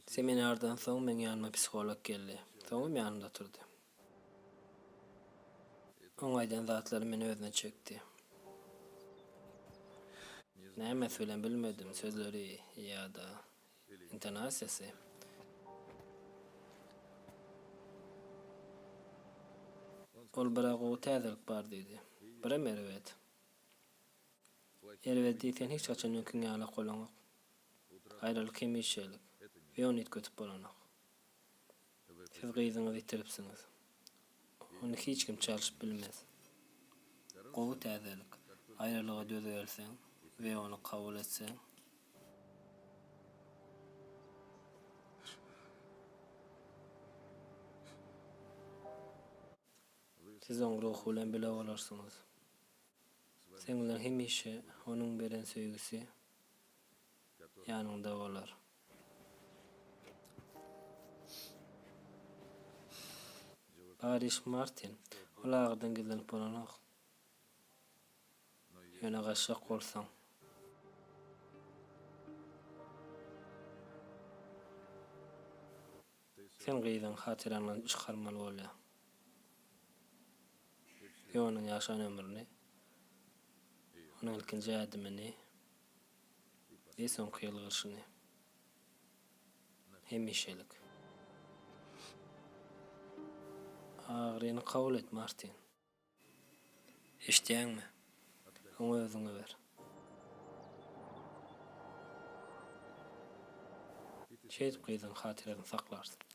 Seminardan soň meň ýanyma psiholog geldi. Soňam ýanymda oturdy. Oň aýdan zatlary meni özüne çekdi. Nämesi bilen bilmedim, sözleri ýa-da intonasiýasy. Ol bir-ä gowy täzelik bar diýdi. Birem erbet. Erbet diýseň hiç haçan öňkiň ýalak bolaňok. Aýralyk hemişelik we ony üýtgedip bolanok. Siz gyzyňyzy ýitiripsiňiz. Ony hiç kim çalşyp bilmez. Gowy täzelik. Aýralyga döz gelseň we ony kabul etseň. Siz oň ruhy bilen bile bolarsyňyz. Seň bilen hemişe onuň beren söýgüsi ýanyňda bolar. Bar iş Martin, ol agydan gizlenip bolanok. Ýöne gaçjak bolsaň. Sen gyzyňy hatyraňdan çykarmaly bolýaň. We onuň ýaşan ömrüni, onuň ilkinji ädimini we soňky ýylgyryşyny. Hemişelik. Agyryny kabul et, Martin. Eşidýäňmi? Oňa özüňi ber. Şeýdip gyzyň hatyrasyny saklarsyň.